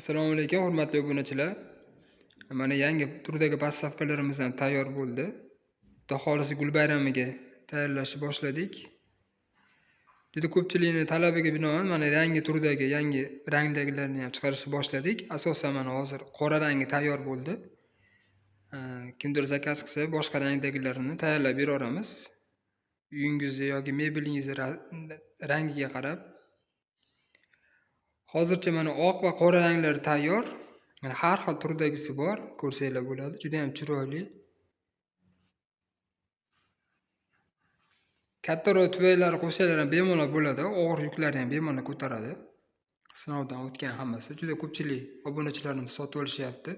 Assalomu alaykum, hurmatli obunachilar. Mana yangi turdagi podstavkalarimiz ham tayyor bo'ldi. Xudo xohlasa gul bayramiga tayyorlashni boshladik. Juda ko'pchilikning talabiga binoan mana yangi turdagi, yangi rangdagilarni ham chiqarishni boshladik. Asosan mana hozir qora rangi tayyor bo'ldi. Kimdir zakaz qilsa, boshqa rangdagilarini tayyorlab beraveramiz. Uyingizni yoki mebelingizni rangiga qarab. Hozircha mana oq va qora ranglari tayyor. Mana har xil turdagisi bor, ko'rsanglar bo'ladi. Juda ham chiroyli. Kattaroq tuvaklarni qo'shsanglar ham bemalol bo'ladi. Og'ir yuklarni ham bemalol ko'taradi. Sinovdan o'tgan hammasi. Juda ko'pchilik obunachilarimiz sotib olishyapti.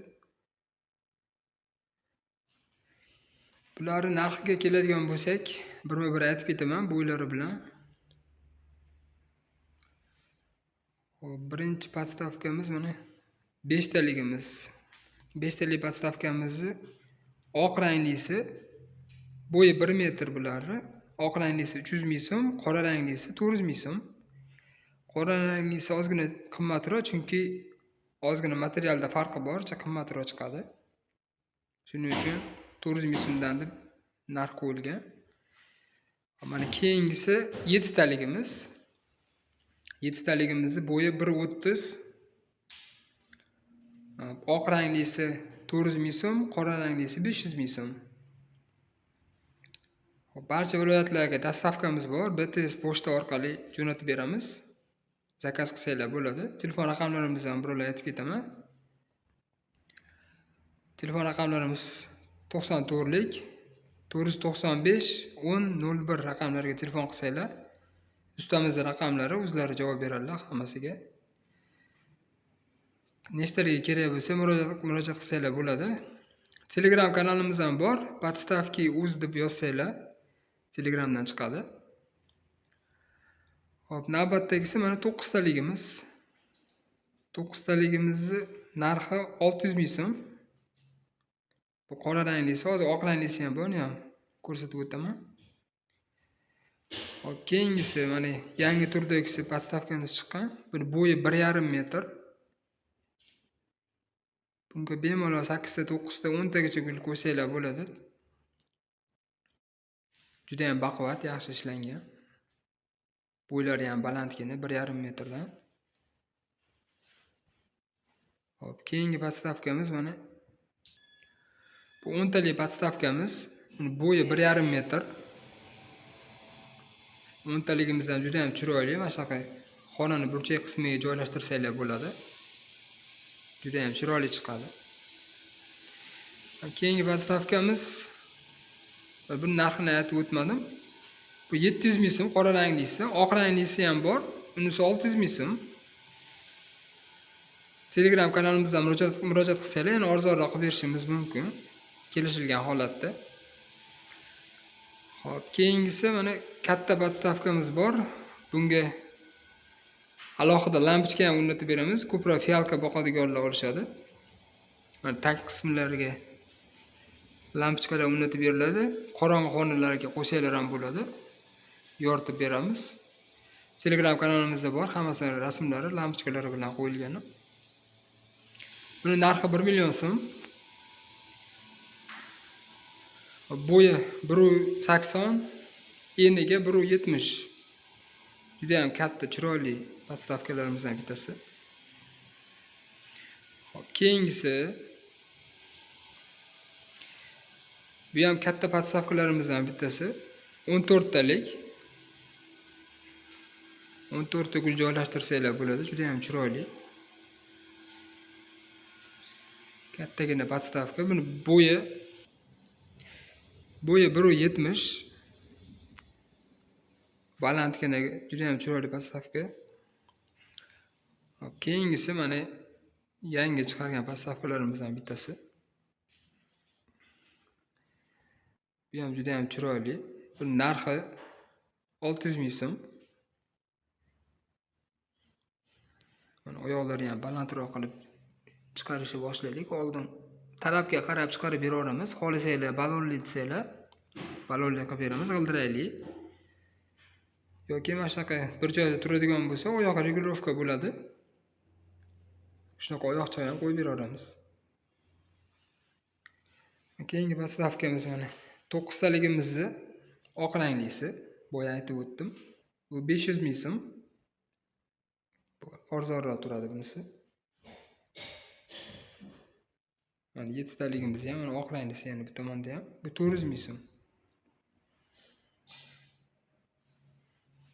Bularni narxiga keladigan bo'lsak, birma-bir aytib ketaman bo'ylari bilan. Xo'p, birinchi podstavkamiz mana 5 taligimiz. 5 talik podstavkamizni oq ranglisi bo'yi 1 metr bularni. Oq ranglisi 300 ming so'm, qora ranglisi 400 ming so'm. Qora ranglisi ozgina qimmatroq, chunki ozgina materialda farqi bor, qimmatroq chiqadi. Shuning uchun 400 ming so'mdan deb narx qo'yilgan. Mana keyingisi 7 taligimiz. 7 taligimizni bo'yi 1.30. Oq ranglisi 400 ming so'm, qora ranglisi 500 ming so'm. Barcha viloyatlarga dastavkamiz bor. BTS pochta orqali jo'natib beramiz. Zakaz qilsanglar bo'ladi. Telefon raqamlarimizni ham birovlar aytib ketaman. Telefon raqamlarimiz 94lik 495 10 01 raqamlariga telefon qilsanglar, ustamizning raqamlari, o'zlari javob beradilar hammasiga. Nechtaligi kerak bo'lsa murojaat qilsanglar bo'ladi. Telegram kanalimiz ham bor. Podstavki uz deb yozsanglar Telegramdan chiqadi. Xo'p, navbatdagisi mana 9 taligimiz. 9 taligimizni narxi 600 ming so'm. Bu qora ranglisi, hozir oq ranglisi ham bor, uni ham ko'rsatib o'taman. Xo'p, keyingisi mana yangi turdagisi podstavkamiz chiqqan. Buni bo'yi 1,5 metr. Bunga bemalol 8 ta, 9 ta, 10 tagacha gul qo'ysanglar bo'ladi. Juda ham baquvvat, yaxshi ishlangan. Bo'ylari ham balandgina, 1,5 metrdan. Xo'p, keyingi podstavkamiz mana bu 10 talik podstavkamiz. Buni bo'yi 1,5 metr. 10 taligimiz ham juda ham chiroyli. Mana shunaqa xonani burchak qismiga joylashtirsanglar bo'ladi. Juda ham chiroyli chiqadi. Keyingi podstavkamiz, buni narxini aytib o'tmadim. Bu 700 ming so'm qora ranglisi, oq ranglisi ham bor. Unisi 600 ming so'm. Telegram kanalimizdan murojaat qilsanglar, yana arzonroq qilib berishimiz mumkin, kelishilgan holatda. Xo'p, keyingisi mana katta podstavkamiz bor. Bunga alohida lampochka ham o'rnatib beramiz. Ko'proq fialka boqadiganlar olishadi. Mana tag qismlariga lampochkalar o'rnatib beriladi. Qorong'i xonalarga qo'ysanglar ham bo'ladi. Yoritib beramiz. Telegram kanalimizda bor, hammasi rasmlari, lampochkalari bilan qo'yilgani. Buni narxi 1 million so'm. Bo'yi 1.80, eniga 1.70. Juda ham katta, chiroyli podstavkalarimizdan bittasi. Xo'p, keyingisi bu ham katta podstavkalarimizdan bittasi. 14 talik. 14 ta gul joylashtirsanglar bo'ladi, juda ham chiroyli. Kattagina podstavka. Buni bo'yi 1.70. Balandgina, juda ham chiroyli podstavka. Hop, keyingisi mana yangi chiqargan podstavkalarimizdan bittasi. Bu ham juda ham chiroyli. Buni narxi 600 ming so'm. Mana oyoqlari ham balandroq qilib chiqarishni boshladik. Oldin talabga qarab chiqarib beraveramiz. Xohlasanglar balonli desanglar, balonli qilib beramiz, g'ildirayli. Yoki mana shunaqa bir joyda turadigan bo'lsa, oyog'i regulirovka bo'ladi. Shunaqa oyoqcha ham qo'yib beraveramiz. Keyingi подставка miz mana to'qqiztaligimizni oq ranglisi, boya aytib o'tdim. Bu 500 000 so'm. Bu arzonroq turadi bunisi. Mana yettitaligimiz ham, mana oq ranglisi yana bu tomonda ham. Bu 400 000 so'm.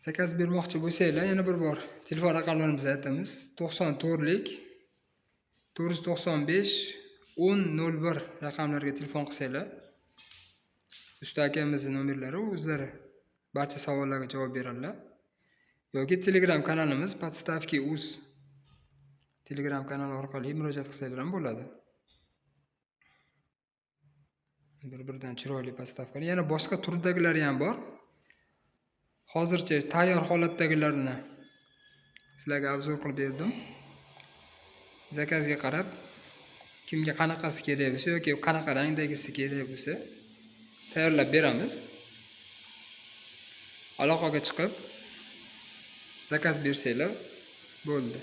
Zakaz bermoqchi bo'lsanglar, yana bir bor telefon raqamlarimizni aytamiz. 94lik 495 10 01 raqamlarga telefon qilsanglar, usta akamizni nomerlari, o'zlari barcha savollarga javob beradilar. Yoki Telegram kanalimiz Podstavki uz Telegram kanali orqali murojaat qilsanglar ham bo'ladi. Bir-biridan chiroyli подставка lar. Yana boshqa turdagilari ham bor. Hozircha tayyor holatdagilarini sizlarga обзор qilib berdim. Zakazga qarab, kimga qanaqasi kerak bo'lsa yoki qanaqa rangdagisi kerak bo'lsa, tayyorlab beramiz. Aloqaga chiqib, zakaz bersanglar bo'ldi.